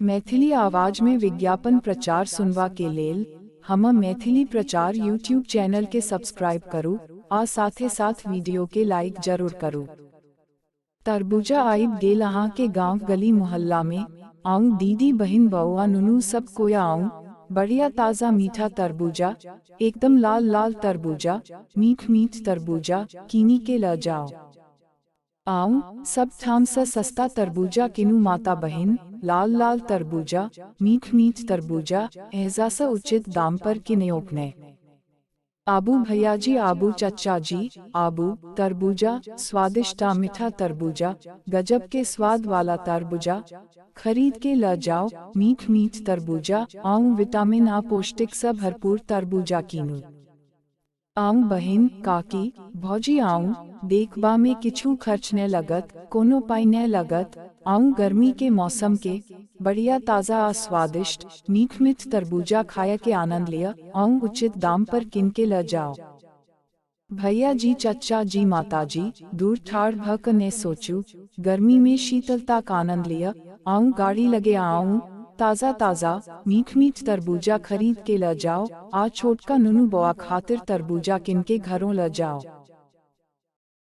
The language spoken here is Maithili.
मैथिली आवाज में विज्ञापन प्रचार सुनवा के लेल हमर मैथिली प्रचार यूट्यूब चैनल के सब्सक्राइब करू आ साथे साथ वीडियो के लाइक जरूर करू। तरबूजा आइब गेल अहाँ के गांव गली मोहल्ला में, आऊं दीदी बहिन बउआ नुनू सब कोया आऊं, बढ़िया ताज़ा मीठा तरबूजा, एकदम लाल लाल तरबूजा, मीठ मीठ तरबूजा, कीनी के ल जाओ। आऊं सब ठाम से सस्ता तरबूजा किनू माता बहिन, लाल लाल तरबूजा, मीठ मीठ तरबूजा, एहजा से उचित दाम पर किनयोक ने। आबू भैयाजी आबू चच्चा जी आबू तरबूजा, स्वादिष्ट आ मीठा तरबूजा, गजब के स्वाद वाला तरबूजा, खरीद के ल जाओ, मीठ मीठ तरबूजा, आऊं विटामिन आ पौष्टिक से भरपूर तरबूजा कीनू। आऊं बहिन काकी भौजी आऊं, देखबा में किछु खर्च ने लगत, कोनो पाई ने लगत, आऊं गर्मी के मौसम के बढ़िया ताज़ा आ स्वादिष्ट मीठ मीठ तरबूजा खाया के आनंद लिया, आऊं उचित दाम पर किन के ल जाओ। भैया जी चच्चा जी माता जी दूर ठाड़ भक ने सोचू, गर्मी में शीतलता का आनंद लिया, आऊं गाड़ी लगे आऊं, ताज़ा ताज़ा मीठ मीठ तरबूजा खरीद के ल जाओ, आ छोटका नुनू बौआ खातिर तरबूजा किन के घरों ल जाओ।